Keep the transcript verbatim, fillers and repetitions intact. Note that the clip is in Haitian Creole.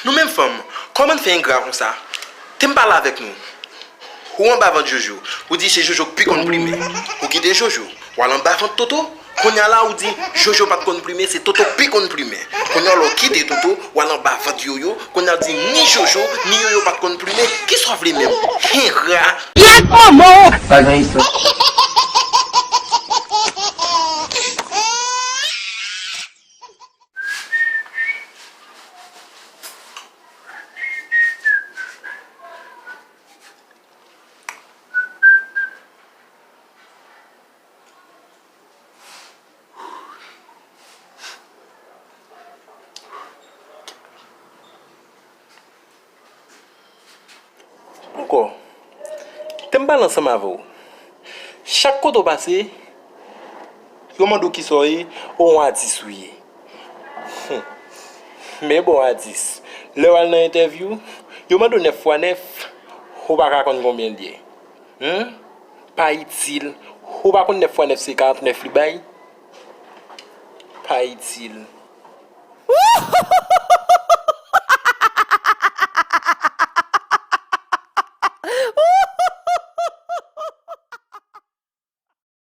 Nou menm fanm, kòman n fè engra konsa? Te m pale avèk nou. Ou anba vant Jojo, ou di se Jojo k pi konn plimen. Ou kite Jojo, w al anba vant Toto. Kounye a la ou di Jojo pa t konn plimen, se Toto k pi konn plimen. Kounye a la ou kite Toto, w al anba vant Yoyo. Kounye a ou di ni Jojo, ni Yoyo pa t konn plimen. Kisa w vle menm? Engra! Yèk manman w! Pa gen istwa. Ankò, te m pale ansanm avè w. Chak kote w pase, yo mande w kisa w ye, ou yon atis ou ye. Hum. Men bon atis, lè w al nan entèvyou, yo mande w nèf fwa nèf, ou pa ka konn konbyen l ye. Hum? Pa itil. Ou pa konn nèf fwa nèf se karant nèf li bay? Pa itil.